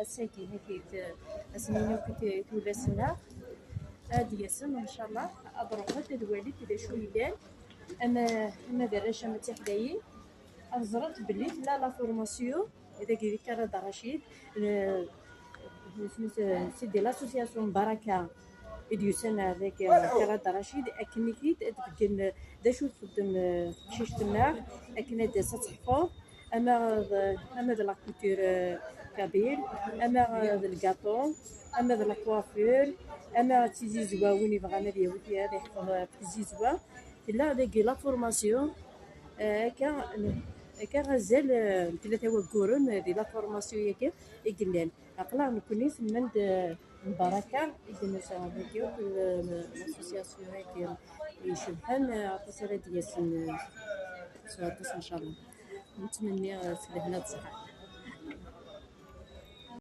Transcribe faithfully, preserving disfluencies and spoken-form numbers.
Ass-agi, hagi, ass-nni akk i tullas-nneɣ, ad d-yasen, ncallah, ad ruḥent, ad walint d acu yellan, ama, ama d arrac, ama d tiḥdayin, ad ẓrent belli tella la formation, dagi di Karad Racid, eh, c'est de l'association Baraka i d-yusan ar dagi Karad Racid, akken i t-id ad d-beggen d acu txeddem, eh, teqcict-nneɣ, akken ad d-tas ad teḥfeḍ, ama d, ama d la couture, eh, kabyle, ama d lgaṭu, ama d la coiffure, ama d tizizwa, win yebɣan ad yawi, ad yeḥfeḍ ɣef tizizwa. Tella dagi la formation, eh, akka, akka azal, eh, n tlata wagguren, eh, di la formation-agi i yellan. Aql-aɣ nekkni semman-d, eh, Mbaraka, i d-nessaɣ dagi akk, eh, l'association-agi icebḥen, eh, aṭas ara d-yasen, eh, s waṭas, ncallah. Nettmenni, eh, s lehna d ṣṣeḥḥa.